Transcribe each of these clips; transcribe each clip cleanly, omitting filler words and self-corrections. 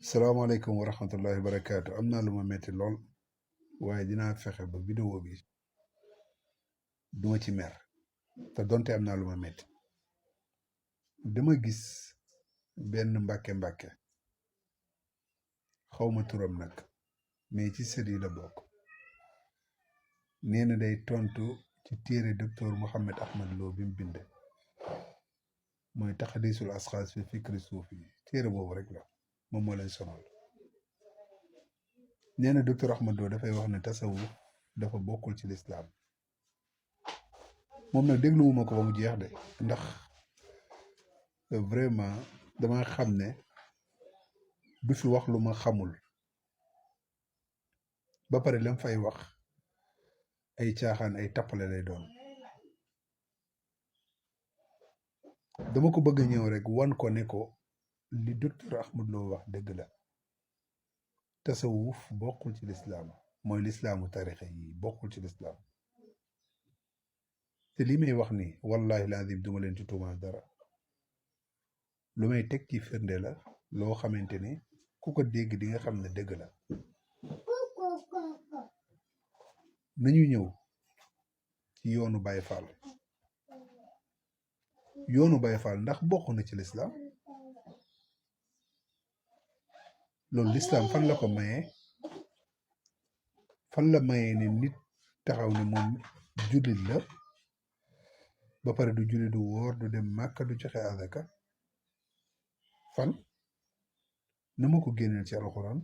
salaamaaleykum wa rahmatullahi wa barakaatu. am naa lu ma metti lool waaye dinaa fexe ba vidéo bi duma ci mer te donte am naa lu ma metti. dama gis benn mbàkke xawma turam nag mais ci sët yi la bokk. nee na day tontu ci téere docteur Mouhamed Ahmad Lo bi mu bind mooy taxadiisul asxaas fi fikri suufi yi. téere boobu rek la moom moo leen sonal. nee na docteur Ahmad Lo dafay wax ne tasawuf dafa bokkul ci lislaam. moom nag dégluwuma ko ba mu jeex de, ndax vraiment dama xam ne du fi wax lu ma xamul ba pare lam fay wax ay caaxaan ay tappale lay doon. dama ko bëgg a ñëw rek wan ko ne ko li docteur Ahmad Lo wax dëgg la. tasawuf bokkul ci lislaam, mooy lislaamu tarixa yi bokkul ci lislaam. te li may wax ni wallahi lazim duma leen ci tuumaal dara, lu may teg ci firnde la loo xamante ne ku ko dégg di nga xam ne dëgg la. nañu ñëw ci yoonu Baye Fall. yoonu Baye Fall ndax bokk na ci lislaam? loolu lislaam fan la ko mayee? fan la mayee ne nit taxaw ne moom jullit la ba pare du julli, du wóor, du dem màkka, du joxe azaka? fan? na ma ko génneel ci alxuraan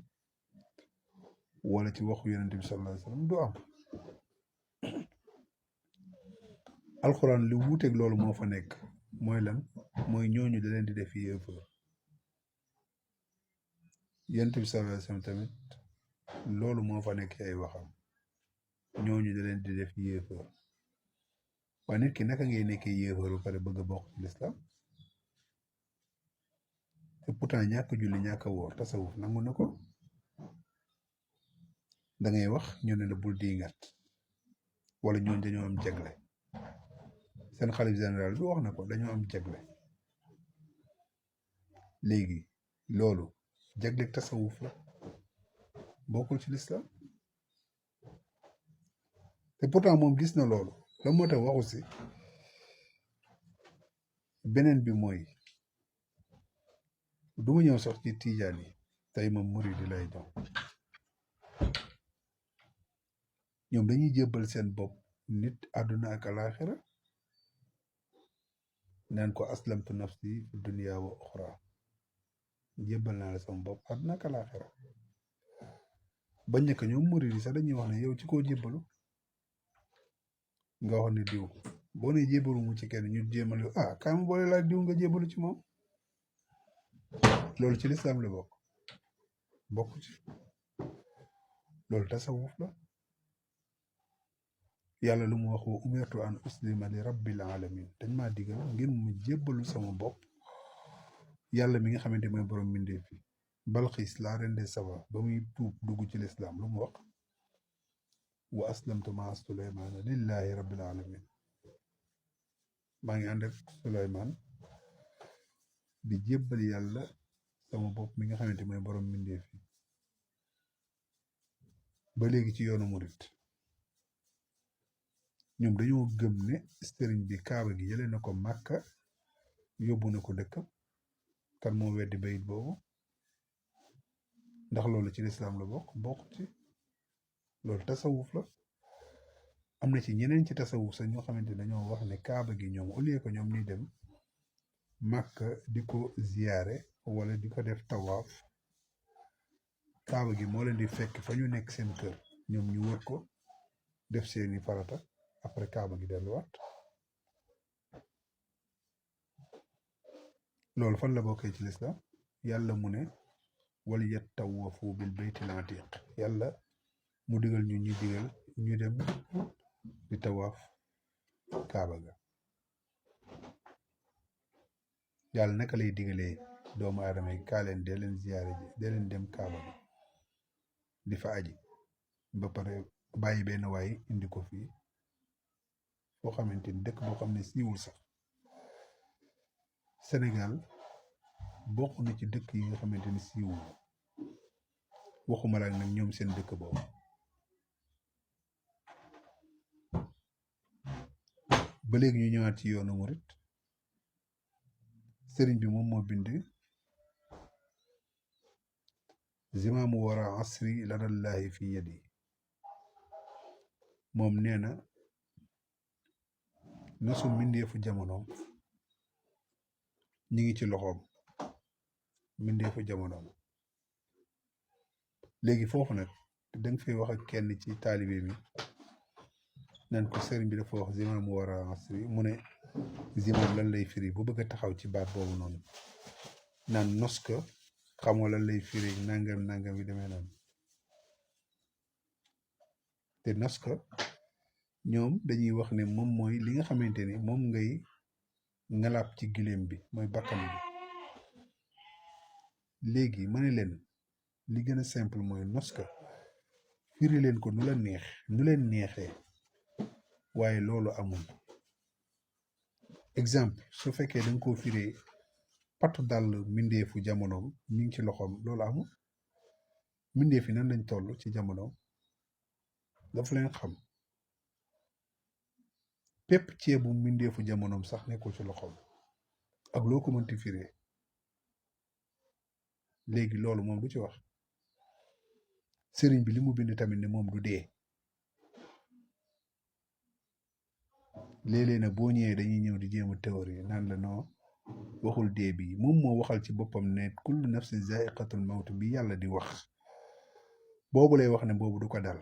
wala ci waxu yonente bi sallallahu alayhi wasallam. du am. alxuraan li wuuteeg loolu moo fa nekk. mooy lan? mooy ñooñu da leen di def yéefar. yonente bi sallallahu alayhi wasallam tamit loolu moo fa nekk ay waxam, ñooñu da leen di def yéefar. waaye nit ki naka ngay nekkee yéefar ba pare bëgg a bokk ci lislaam? te pourtant ñàkk julli ñàkk woor tasawuf nangu na ko. da ngay wax ñu ne la bul diingat, wala ñooñu dañoo am jagle. seen xalif général bi wax na ko, dañoo am jagle. léegi loolu jagle tasawuf la, bokkul ci lislaam. te pourtant moom gis na loolu. la moo tax waxu si. beneen bi mooy duma ñëw sax ci tiijaan yi, tey moom murid yi lay doon. ñoom dañuy jébbal seen bopp nit àdduna ak alaaxira, naan ko aslamtu nafsi fi dunya wa uxra. jébbal naa la sama bopp àdduna ak alaaxira. bañ nekk ñoom murid yi sax dañuy wax ne yow ci koo jébbalu. nga wax ne diw, boo ne jébbalu mu ci kenn ñu jéemal kaama boole laa diw nga jébbalu ci moom. loolu ci lislaam la bokk ci. loolu tasawuf la. yàlla lu mu wax wa umirtu an uslima li rabbil alamin. dañ maa digal ngir mu jébbalu sama bopp yàlla mi nga xamante mooy borom mbindeef fi. Balxiis laa rendee saba ba muy tuub dugg ci lislaam lu mu wax wa aslamtu maa Suleymaana lillahi rabbil alamin. maa ngi ànd ak Suleymaan di jébbal yàlla sama bopp mi nga xamante mooy borom mbindeef fi. ba léegi ci yoonu murit ñoom dañoo gëm ne sëriñ bi kaaba gi jëlee na ko màkka yóbbu na ko dëkk. kan moo weddi bayit boobu? ndax loolu ci lislaam la bokk ci. loolu tasawuf la. am na ci ñeneen ci tasawuf sax ñoo xamante dañoo wax ne kaaba gi ñoom au lieu que ñoom ñuy dem màkka di ko ziyaare wala di ko def tawaaf, kaaba gi moo leen di fekk fa ñu nekk seen kër, ñoom ñu wër ko def seeni farata après kaaba gi delluwaat. loolu fan la bokkee ci lislaam? yàlla mu ne wal yattawafu bil baytil atiq. yàlla mu digal ñu dem di tawaaf kaaba ga. yàlla naka lay digalee doomu aadama yi kaa leen dee leen ziyaare ji, dee leen dem kaaba ga di fa aji, ba pare bàyyi benn waay indi ko fii foo xamante ni dëkk boo xam ne siiwul sax. Sénégal bokk na ci dëkk yi nga xamante ni siiwul. waxuma la nag ñoom seen dëkk boobu. ba léegi ñu ñëwaat ci yoonu murit sëriñ bi moom moo bind zimaamu wara asri ladallahi fi yadi moom nee na nosu mbindeefu jamonoom ñi ngi ci loxoom mbindeefu jamonoom. léegi foofu nag danga fay wax ak kenn ci taalibe mi nan ko sëriñ bi dafa wax zimaamu wara asri mu ne zimaam lan lay firi bu bëgg a taxaw ci baat boobu noonu naan nos ko xamoo lan lay firi nangam yi demee noonu te nos ko ñoom dañuy wax ne moom mooy li nga xamante ni moom ngay ngalaab ci giléem bi mooy bakkan bi. léegi ma ne leen li gën a simple mooy nos ko firi leen ko nu leen neexee waaye loolu amul. exemple su fekkee da nga koo firee pattu dàll mbindeefu jamonoom mi ngi ci loxoom loolu amul. mbindeef yi nan lañ toll ci jamonoom dafa leen xam. pépp ceebu mbindeefu jamonoom sax nekkul ci loxoom ak loo ko mënti firee. léegi loolu moom du ci wax. sëriñ bi li mu bind tamit ne moom du dee. léeg-léeg nag boo ñëwee dañuy ñëw di jéem a théorie naan la non waxul dee bi moom moo waxal ci boppam ne kullu nafsin zaiqatul mawt bi yàlla di wax boobu lay wax ne boobu du ko dal.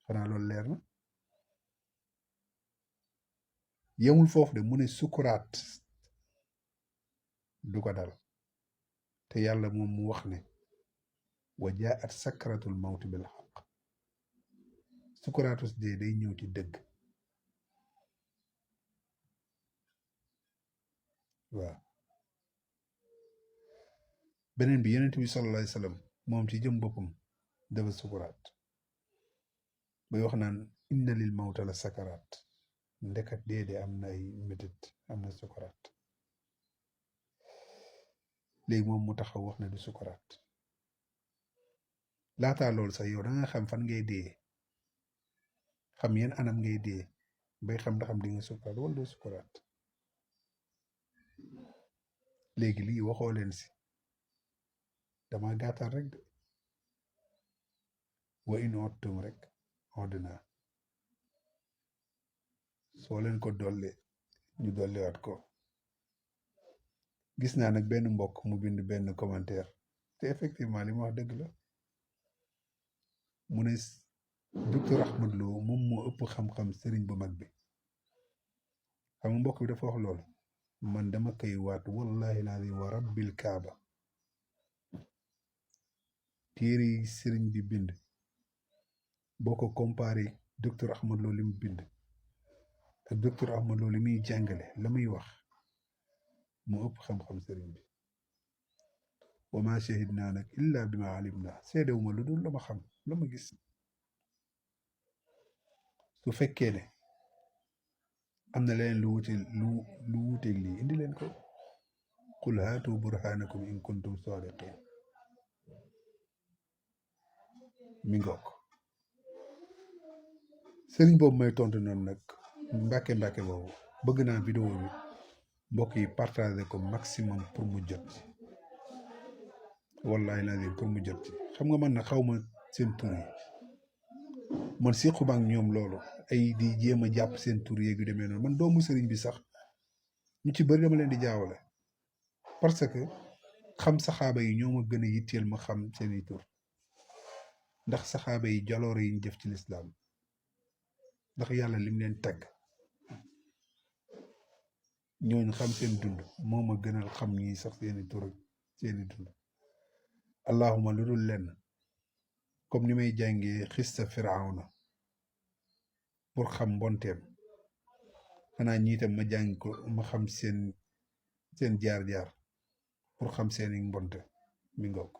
xanaa loolu leer na. yemul foofu de mu ne sukuraat du ko dal te yàlla moom mu wax ne wa jaat sakratul mawt bil haqq sukuraatus dee day ñëw ci dëgg. waaw beneen bi yonent bi sallallahu alayhi wa sallam moom ci jëm boppam dafa sukuraat bay wax naan inna lil mawta la sakaraat ndekat dee am na ay métit am na sukuraat. léegi moom mu taxaw wax ne du sukuraat. laataa loolu sax yow da nga xam fan ngay dee xam yenn anam ngay dee bay xam ndax am di nga sukuraat wala doo sukuraat. léegi lii waxoo leen si dama gàttal rek de wa in ottum rek ordina soo leen ko dolle ñu dolliwaat ko. gis naa nag benn mbokk mu bind benn commentaire te effectivement li ma wax dëgg la mu ne docteur Ahmad Lo moom moo ëpp xam-xam sëriñ bu mag bi. xam nga mbokk bi dafa wax loolu man dama koy waat wallahi lazim wa rabbil kaaba téere yi sëriñ bi bind boo ko comparé docteur Ahmad Lo li mu bind ak docteur Ahmad Lo li muy jàngale la muy wax mu ëpp xam-xam sëriñ bi. wa ma shahidna nag illa bi ma alimna seedewuma lu dul la ma xam la ma gis. su fekkee ne am na leneen lu wuteeg lii indi leen ko qul haatu burhanakum in kuntum sadiqin. mi ngoog sëriñ boobu may tontu noonu nag mbàkke boobu bëgg naa vidéo bi mbokk yi partagé ko maximum pour mu jot ci wallahi lazim pour mu jot ci. xam nga man na xaw ma seen tur yi man siquma ak ñoom loolu ay di jéem a jàpp seen tur yeeg yu demee noonu man doomu sëriñ bi sax ñu ci bëri dama leen di jaawale parce que xam saxaaba yi ñoo ma gën a yitteel ma xam seeni tur ndax saxaaba yi jaloore yi ñu jëf ci lislaam ndax yàlla lim leen tagg ñooñu xam seen dund moo ma gënal xam ñi sax seeni tur seeni dund. allahuma lu dul lenn comme ni may jàngee xista firawna pour xam mbonteem xanaa ñiitam ma jàng ko ma xam seen jaar-jaar pour xam seeni mbonte. mi ngoog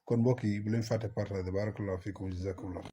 kon mbokk yi bu leen fàtte partage barakallahu fikum jazakumullah